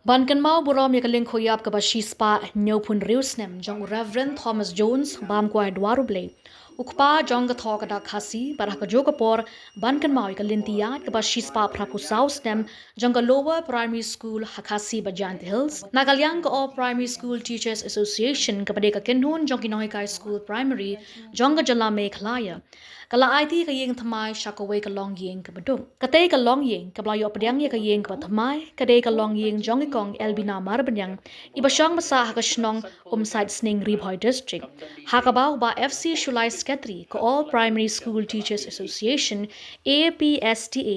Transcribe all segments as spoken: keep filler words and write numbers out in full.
Ban kynmaw burom ïa ka lyngkhuh ïap kaba shispah hynñiewphew hynriew snem jong u Reverend Thomas Jones, bam kwai dwar U Blei, u kpa jong ka thoh ka dak Khasi, bad ha kajuh ka por ban kynmaw ïa ka lynti ïaid kaba shispah phraphew saw snem jong ka Lower Primary School ha Khasi bad Jaintia Hills, na ka liang ka All Primary School Teachers Association, kaba dei ka kynhun jong ki nonghikai skul primary jong ka jylla Meghalaya, ka la aiti ka ïing thymmai sha kawei ka longïing kaba duk. Katei ka longïing kaba la ïoh pdiang ïa ka ïing kaba thymmai ka dei ka longïing jong i Kong Elbina Marbaniang, iba shong ba sah ha ka shnong Umsaitsning, Ri Bhoi District, ha kaba u Bah F C Shullai, Secretary ka All Primary School Teachers Association, A P S T A,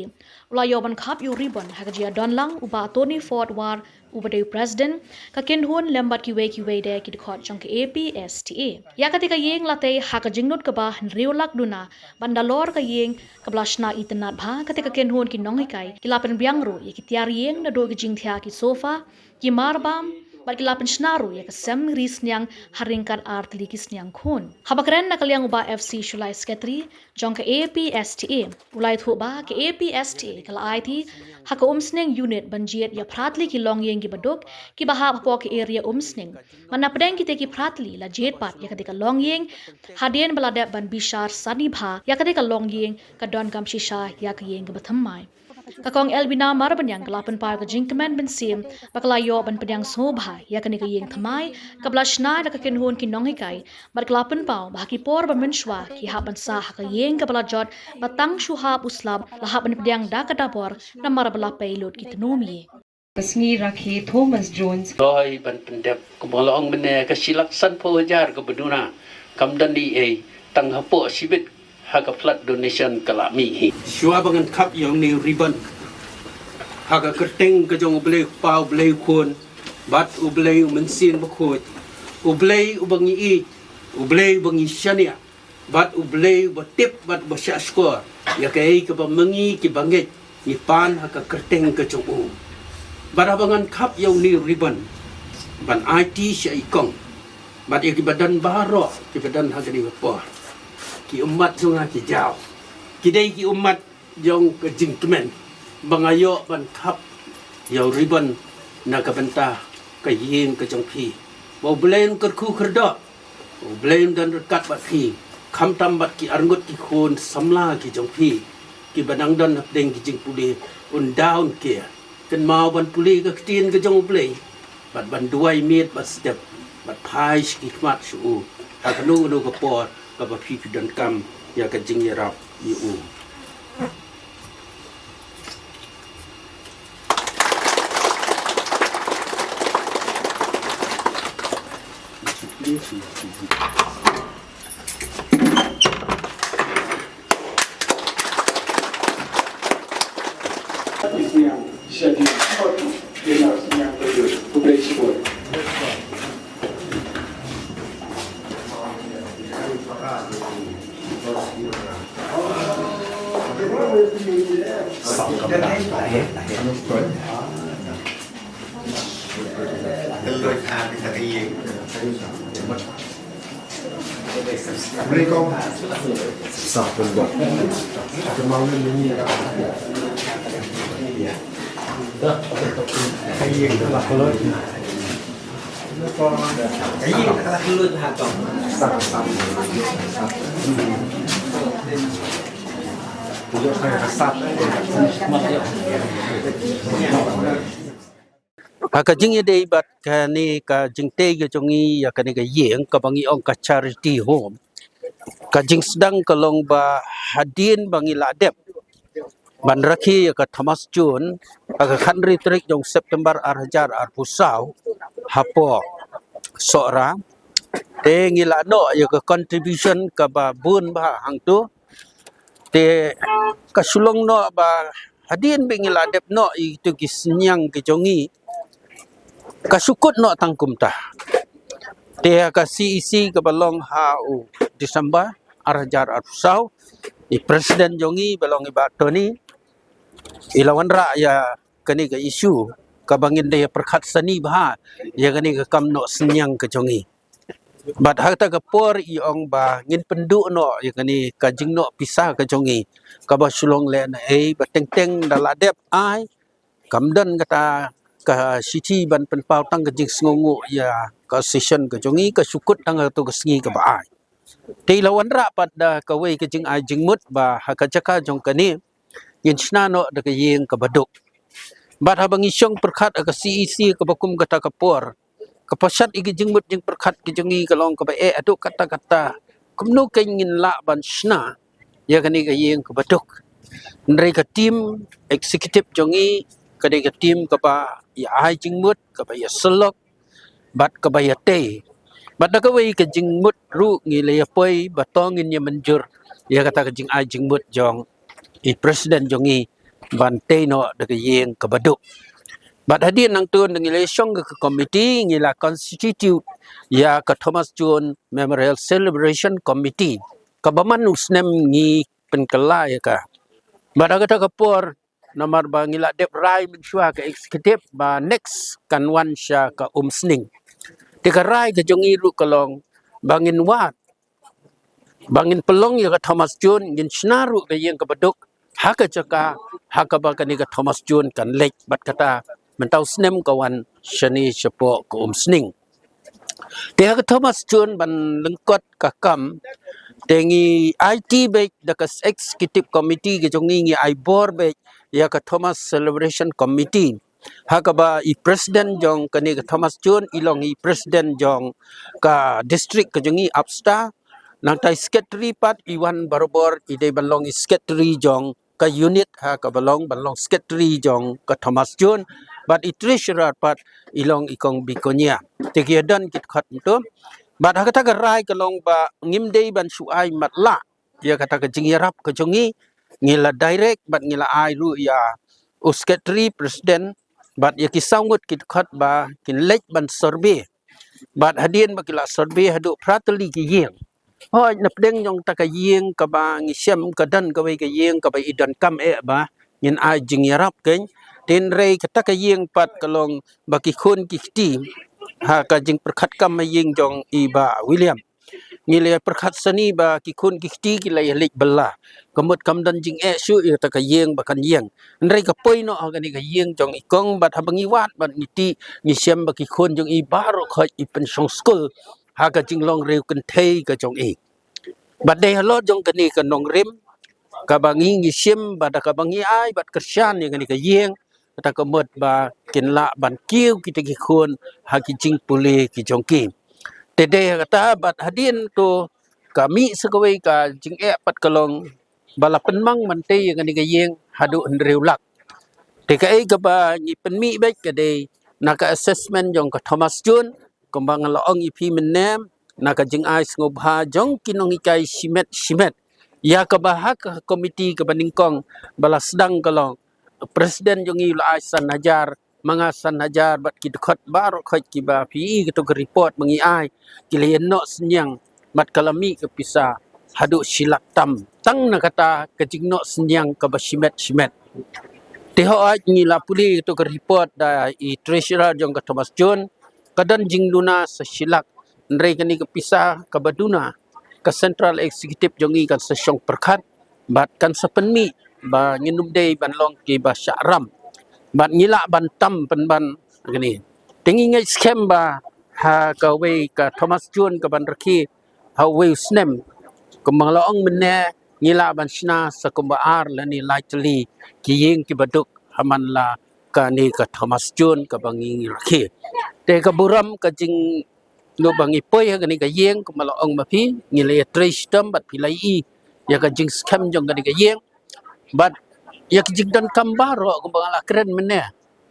u la ïoh ban khap ïa u ribbon ha ka jingïadonlang u Bah Tony Ford War, uba dei u President ka kynhun, lem bad kiwei kiwei de ki dkhot jong ka A P S T A. Ïa katei ka ïing la tei ha ka jinglut kaba hynriew lak duna, ban da lor ka ïing kaba la shna itynnad bha, katei ka kynhun ki nonghikai ki la pynbiang ruh ïa ki tiar ïing, naduh ki jingthiah ki sofa, ki marbam, bad ki la pynshna ruh ïa ka sem ri sniang ha ryngkat ar tylli ki sniang khun. Haba kren na ka liang u Bah F C Shullai, Secretary jong ka A P S T A, u la ïathuh ba ka A P S T A ka la aiti ha ka Umsning Unit ban jied ïa phra tylli ki longïing kiba duk kiba hap hapoh ka area Umsning. Bad na pdeng kitei ki phra tylli la jied pat ïa katei ka longïing, hadien ba la dep ban bishar sani bha ïa katei ka longïing, ka donkam shisha ïa ka ïing kaba thymmai. Ka Kong Elbina Marbaniang ka la pynpaw ka jingkmen mynsiem ba ka la ïoh ban pdiang sngewbha ïa kane ka ïing thymmai kaba la shna da ka kynhun ki nonghikai, bad ka la pynpaw ba ha ki por ba mynshwa ki hap ban sah ha ka ïing kaba la jot, bad tang shu hap u slap la hap ban pdiang da ka dabor, namar ba la pei lut ki tnum ïing. Ka sngi rakhe Thomas Jones. Dei ban pyndep kumba la ong mynne, ka shi lak sanphew hajar kaba duna, kam don ei ei, tang hapoh shibit ha ka flood donation ka la mih hi. Shuwa ba ngan khap ïa une u ribbon, ha ka kyrteng ka jong U Blei Kpa, U Blei Khun, bad U Blei U Mynsiem Bakhuid, U Blei uba ngi ïeit, U Blei uba ngi shaniah, bad U Blei uba tip bad uba shahshkor ïa kaei kaba ma ngi kiba ngeit ngi pan ha ka kyrteng ka jong u. Bad haba ngan khap ïa une u ribbon ban aiti sha i kong, bad ïa kiba don baroh kiba don ha kane ka por, ki ummat jong nga ki jaw, ki dei ki ummat jong ka jingkmen ba nga ïoh ban khap ïa u ribbon na ka bynta ka ïing ka jong phi. Ba U Blei un kyrkhu kyrdoh, U Blei un don ryngkat bad phi, khamtam bad ki arngut ki khun samla ki jong phi, kiba dang don hapdeng ki jingpule, un da un kiar. Kynmaw ban pule ka ktien ka jong U Blei, bad ban duwai miet bad step, bad phai sha ki khmat sha u ha kano kano ka por kaba phi phi donkam ïa ka jingïarap ïa u. Ha ka jingïadei bad kane ka jingtei ka jong ngi ïa kane ka ïing kaba ngi ong ka charity home, ka jingsdang ka long ba hadien ba ngi la dep ban rakhe ïa ka Thomas Jones ha ka khathynriew tarik jong September ar hajar arphew saw hapoh Sohra, te ngi la noh ïa ka contribution kaba bun bha hangto. Te ka shu long noh ba hadien ba ngi la dep noh ïa kito ki sniang ki jong ngi, ka shu kut noh tang kumta. Te ha ka C E C kaba long ha u December ar hajar arphew saw, i president jong ngi ba long i Bah Tony, i la wanrah ïa kane ka issue kaba ngin da ïa pyrkhat sani bha ïa kane ka kam noh sniang ka jong ngi. Bad ha kata ka por i ong ba ngin pynduh noh ïa kane ka jingnoh pisa ka jong ngi, kaba shu long lehnohei ba teng teng da la dep ai, kam don kata ka shithi ban pynpaw tang ka jingsngewnguh ïa ka session ka jong ngi, ka shu kut tang ha kato ka sngi kaba ai. Te la wanrah pat da kawei ka jingai jingmut ba ha ka jaka jong kane ngin shna noh da ka ïing kaba duk. Bad haba ngi shong pyrkhat ha ka C E C kaba kum kata ka por, ka pyrshah ïa ki jingmut jingpyrkhat ki jong ngi ka long kaba eh haduh katta katta, kumno kein ngin lah ban shna ïa kane ka ïing kaba duk. Hynrei ka team executive jong ngi ka dei ka team kaba ïa ai jingmut, kaba ïa sylok, bad kaba ïa tei. Bad da kawei ka jingmut ruh ngi la ïa poi ba to ngin ïa mynjur ïa kata ka jingai jingmut jong i president jong ngi ban tei noh da ka ïing kaba duk. Bad hadien nangta da ngi la ïa shong ka committee, ngi la constitute ïa ka Thomas Jones Memorial Celebration Committee, kaba man u snem ngi pynkylla ïa ka. Bad ha kata ka por, namar ba ngi la dep rai mynshuwa ka executive ba next kan wan sha ka Umsning. Te ka rai ka jong ngi ruh ka long ba ngin wad, ba ngin pynlong ïa ka Thomas Jones, ngin shna ruh ka ïing kaba duk ha ka jaka ha kaba kane ka Thomas Jones kan leit. Bad kata mynta u snem ka wan shane shapoh ka Umsning. Te ha ka Thomas Jones ban lyngkot ka kam, te ngi aiti beit da ka executive committee ka jong ngi, ngi ai bor beit ïa ka Thomas Celebration Committee, ha kaba i president jong kane ka Thomas Jones i long i president jong ka district ka jong ngi Upper Star. Nangta i secretary pat i wan barabor, i dei ban long i secretary jong ka unit ha kaba long, ban long secretary jong ka Thomas Jones. Bad i treasurer pat i long i Kong Bikonia. Te ki ïa don ki dkhot mynta. Bad ha kata ka rai ka long ba ngim dei ban shu ai matlah ïa kata ka jingïarap ka jong ngi, ngi la direct bad ngi la ai ruh ïa u secretary, president, bad ïa ki saw ngut ki dkhot ba kin leit ban survey. Bad hadien ba ki la survey haduh phra tylli ki ïing. Hooid, na pdeng jong kata ka ïing kaba ngi shem ka don kawei ka ïing kaba i donkam eh ba ngin ai jingïarap kein. Hynrei kata ka ïing pat ka long ba ki khun ki kti ha ka jingpyrkhat kam ha ïing jong i Bah William. Ngi la pyrkhat sani ba ki khun ki kti ki la ïa leit bylla. Ka mut kam don jingeh shuh ïa kata ka ïing ba kan ïeng. Hynrei ka poi noh ha kane ka ïing jong i Kong, bad haba ngi wad bad ngi tih, ngi shem ba ki khun jong i baroh khoit i pynshong skul ha ka jinglong riewkynthei ka jong i. Bad dei halor jong kane ka nongrim kaba ngi ngi shim, bad da kaba ngi ai bad kyrshan ïa kane ka ïing, kata ka mut ba kin lah ban kiew kita ki khun ha ki jingpule ki jong ki. Te dei ha kata bad hadien to ka mih sa kawei ka jingeh pat ka long ba la pynmang ban tei ïa kane ka ïing haduh hynriew lak. Te kaei kaba ngi pynmih beit ka dei na ka assessment jong ka Thomas Jones, kumba nga la ong ïa phi mynne, na ka jingai sngewbha jong ki nonghikai shimet shimet, ïa kaba ha ka komiti kaba nyngkong ba la sdang ka long, president jong ngi u la ai san hajar, ma nga san hajar, bad ki dkhot baroh khoit kiba phi i kato ka report ba ngi ai, ki la ïa noh synñiang, bad ka la mih ka pisa haduh shi lak tam tang na kata ka jingnoh synñiang kaba shimet shimet. Te hooid, ngi la pule kato ka report da i treasurer jong ka Thomas Jones, ka don jingduna sa shi lak. Hynrei kane ka pisa kaba duna, ka central executive jong ngi kan sa shong pyrkhat bad kan sa pynmih ba ngin ym dei ban long kiba shah ram, bad ngi lah ban tam pynban kane. Te ngi ngeit skhem ba ha kawei ka Thomas Jones kaban rakhe ha uwei u snem, kumba nga la ong mynne, ngi lah ban shna sa kumba ar lane lai tylli ki ïing kiba duk ha man la kane ka Thomas Jones kaba ngi rakhe. Te ka burom ka jing, naba ngi poi ha kane ka ïing, kumba la ong ma phi, ngi la ïa trei shitom bad phi la ïohi ïa ka jingskhem jong kane ka ïing. Bad ïa ki jingdonkam baroh kumba nga la kren mynne,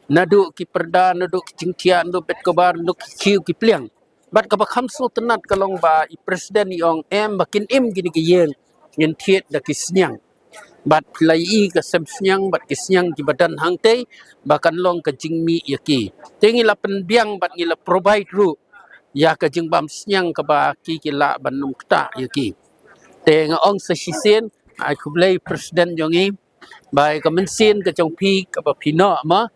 naduh ki pyrda, naduh ki jingthiah, naduh bed khabar, naduh ki khiew ki pliang. Bad kaba kham sngewtynnat ka long ba i president i ong, em, ba kin im kine ki ïing, ngin thied da ki synñiang. Bad phi la ïohi ka sem synñiang bad ki synñiang kiba don hangtei, ba kan long ka jingmih ïa ki. Te ngi la pynbiang bad ngi la provide ruh ïa ka jingbam synñiang kaba ki ki lah ban ym ktah ïa ki. Te nga ong sa shisien, ai khublei president jong ngi ba ïa ka mynsiem ka jong phi kaba phi noh ma,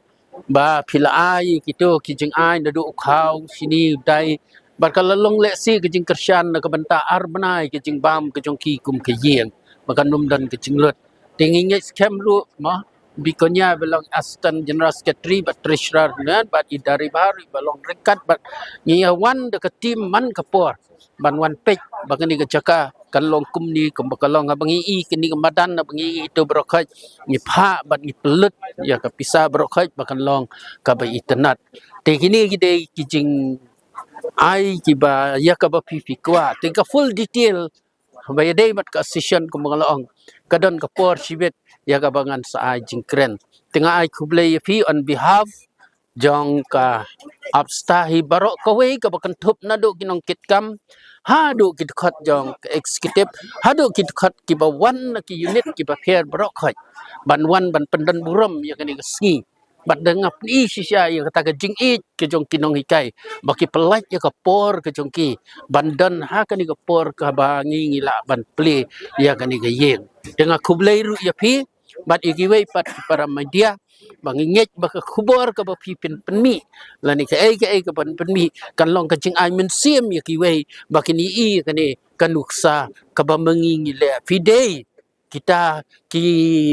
ba phi la ai kito ki jingai naduh u khaw, shini, u dai, bad ka la long lehse ka jingkyrshan na ka bynta ar bnai ka jingbam ka jong ki kum ka ïing, ba kan ym don ka jinglut. Te ngi ngeit skhem ruh ma, Bikonia ba long Assistant General Secretary bad Treasurer ne bad i Dari Bahar ba long ryngkat bad ngi ïa wan da ka team man ka por ban wan peit ba kane ka jaka kan long kumne kumba ka long haba ngi i kane ka madan haba ngi i to baroh khoit ngi phah bad ngi pynlut ïa ka pisa baroh khoit ba kan long kaba itynnad. Te kine ki dei ki jing ai kiba ïa kaba phi phi kwah. Te ka full detail ba ïadei bad ka session kumba nga la ong ka don ka por shibit ïa kaba ngan sa ai jingkren. Te nga ai khublei ïa phi on behalf jong ka APSTA hi baroh kawei kaba kynthup naduh ki nongkitkam haduh ki dkhot jong ka executive haduh ki dkhot kiba wan na ki unit kiba pher baroh khoit ban wan ban pyndon burom ïa kane ka sngi. Bad da nga pyni shisha ïa kata ka jingïeit ka jong ki nonghikai ba ki pynlait ïa ka por ka jong ki ban don ha kane ka por kaba ngi ngi lah ban plie ïa kane ka ïing. Te nga khublei ruh ïa phi bad ïa kiwei pat ki para media ba ngi ngeit ba ka khubor kaba phi pyn pynmih lane kaei kaei kaba pynmih kan long ka jingai mynsiem ïa kiwei ba kin ïohi ïa kane ka nuksa kaba ma ngi ngi leh. Phi dei kita ki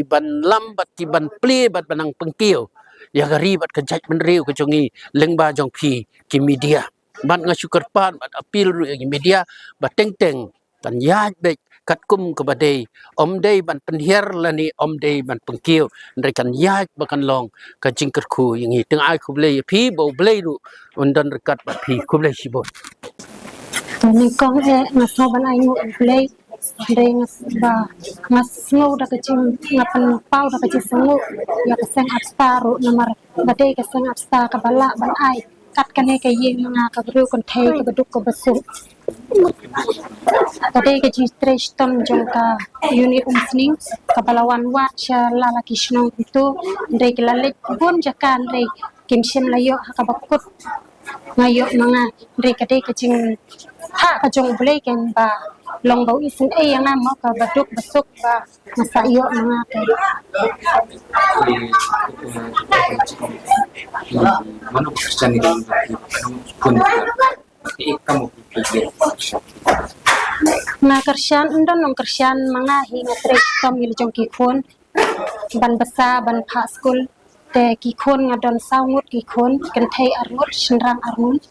ban lam bad ki ban plie bad ban nang pynkiew ïa ka ri bad ka jaitbynriew ka jong ngi lyngba jong phi ki media. Bad nga shu kyrpad bad appeal ruh ïa ki media ba teng teng kan ïaid beit katkum kaba dei, ym dei ban pynhiar lane ym dei ban pynkiew, hynrei kan ïaid ba kan long ka jingkyrkhu ïa ngi. Te nga ai khublei ïa phi ba U Blei ruh un don ryngkat bad phi. Khublei shibun. Nyngkong eh nga sngew ban ai nguh U Blei. Hynrei nga s- ba nga sngew da ka jing nga pynpaw da ka jingsngew ïa ka seng APSTA ruh namar ba dei ka seng APSTA kaba lah ban ai kat kane ka ïing ma nga ka briew kynthei kaba duk kaba suk. Ka dei ka jingtrei shitom jong ka unit Umsning kaba la wan wad sha la la ki shnong kumto. Hynrei ki la leit bun jaka hynrei kim shym la ïoh ha kaba kut nga ïoh ma nga. Hynrei ka dei ka jingthah ka jong U Blei kan ba long ba u isynei ïa nga mo kaba duk ba suk ba nga sa ïoh ma nga te. Nga kyrshan, ym don nongkyrshan ma nga hi, nga trei shitom ïa la jong ki khun ban bsa ban phah skul. Te ki khun nga don saw ngut ki khun, kynthei ar ngut, shynrang ar ngut.